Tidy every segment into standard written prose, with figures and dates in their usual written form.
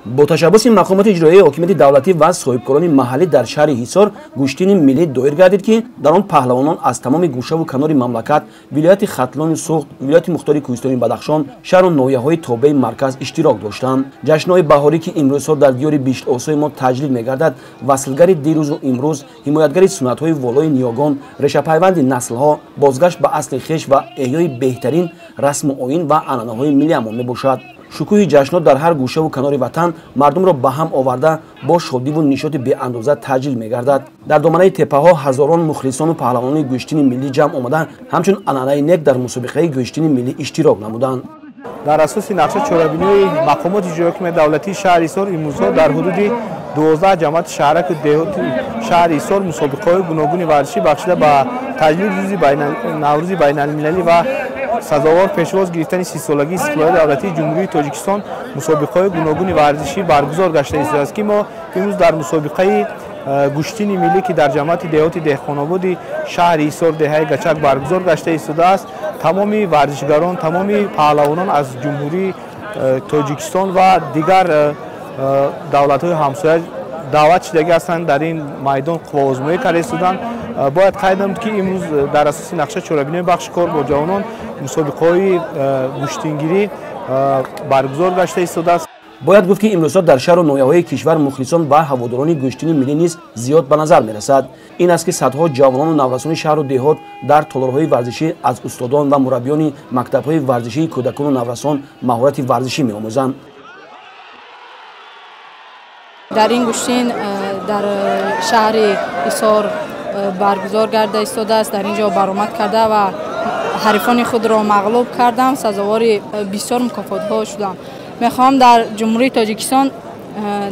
Бо ташаббуси мақомоти иҷроияи ҳокимияти давлатӣ ва соҳибкорони маҳаллӣ дар шаҳри Ҳисор гӯштини миллӣ доир гардид, ки дар он паҳлавонон аз тамоми гӯшаву канори мамлакат, вилояти Хатлони Суғд, вилояти мухтори Кӯҳистони Бадахшон, шаҳру ноҳияҳои тобеи марказ иштирок доштанд. Ҷашнҳои баҳорӣ, ки имрӯзҳо дар диёри биҳиштосои мо таҷлил мегардад, васлгари дирӯзу имрӯз, ҳимоятгари суннатҳои волои ниёгон, решапайванди наслҳо, бозгашт ба асли хеш ва эҳёи беҳтарин расму оин ва анъанаҳои миллиамон мебошад. Шукӯҳи ҷашнҳо дар ҳар гӯшаву канори ватан мардумро ба ҳам оварда, бо шодиву нишоти беандоза таҷлил мегардад. Дар доманаи теппаҳо ҳазорон мухлисону паҳлавонони гӯштини миллӣ ҷамъ омада, ҳамчун анъанаи нек дар мусобиқаи гӯштини миллӣ иштирок намуданд. Дар асоси нақша чорабиниҳои мақомоти иҷроияи ҳокимияти давлатии шаҳри Ҳисор имрӯзҳо дар ҳудуди 12 ҷамоати шаҳраку деҳоти шаҳри Ҳисор мусобиқаҳои гуногуни варзишӣ бахшида ба таҷлили рӯзи Наврӯзи байналмилалӣ ва сазовор пешвоз гирифтани 30-солагии истиқлолияти давлатии Ҷумҳурии Тоҷикистон мусобиқаҳои гуногуни варзишӣ баргузор гашта истодааст, ки мо имрӯз дар мусобиқаи гӯштини миллӣ, ки дар ҷамоати деҳоти Деҳқонободи шаҳри Ҳисор, деҳаи Гачак баргузор гашта истодааст, тамоми варзишгарон, тамоми паҳлавонон аз Ҷумҳурии Тоҷикистон ва дигар давлатҳои ҳамсоя даъват шудагӣ ҳастанд, дар ин майдон қувваозмоӣ карда истоданд. Бояд қайд намуд, ки имрӯз дар асоси нақша чорабиниҳои бахши кор бо ҷавонон мусобиқаҳои гӯштингирӣ баргузор гашта истодааст. Бояд гуфт, ки имрӯзҳо дар шаҳру ноҳияҳои кишвар мухлисон ва ҳаводорони гӯштини миллӣ низ зиёд ба назар мерасад. Ин аст, ки садҳо ҷавонону наврасони шаҳру деҳот дар толорҳои варзишӣ аз устодон ва мураббиёни мактабҳои варзишии кӯдакону наврасон маҳорати варзишӣ меомӯзанд. Дар ин гӯштин дар шаҳри Ҳисор баргузор гарда истодааст. Дар ин ҷо баромад карда ва ҳарифони худро мағлуб кардам, сазовори бисёр мукофотҳо шудам. Мехоҳам дар Ҷумҳурии Тоҷикистон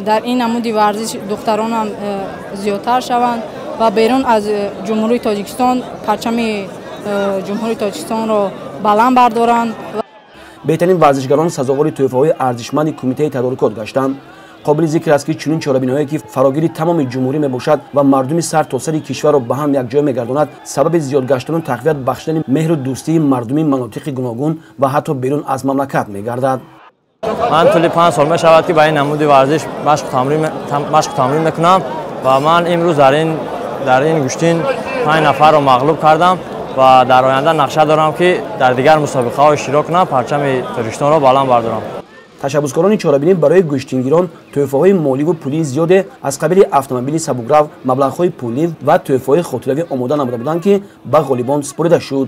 дар ин намуди варзиш духтаронам зиёдтар шаванд ва берун аз Ҷумҳурии Тоҷикистон парчами Ҷумҳурии Тоҷикистонро баланд бардоранд. Беҳтарин варзишгарон сазовори тӯҳфаҳои арзишманди кумитаи тадорукот гаштанд. Қобили зикр аст, ки чунин чорабиниҳое, ки фарогири тамоми ҷумҳурӣ мебошад ва мардуми сар то сари кишварро ба ҳам якҷоя мегардонад, сабаби зиёд гаштану тақвият бахшидани меҳру дӯстии мардуми манотиқи гуногун ва ҳатто берун аз мамлакат мегардад. Ман тӯли 5 сол мешавад, ки ба ин намуди варзиш машқу тамрин мекунам ва ман имрӯз дар ин гӯштин 5 нафарро мағлуб кардам ва дар оянда нақша дорам, ки дар дигар мусобиқаҳо иштирок кунам, парчами Тоҷикистонро баланд бардорам. Ташаббускорони чорабинӣ барои гӯштингирон тӯҳфаҳои моливу пулии зиёде аз қабили автомобили сабукрав, маблағҳои пулӣ ва тӯҳфаҳои хотиравӣ омода намуда буданд, ки ба ғолибон супорида шуд.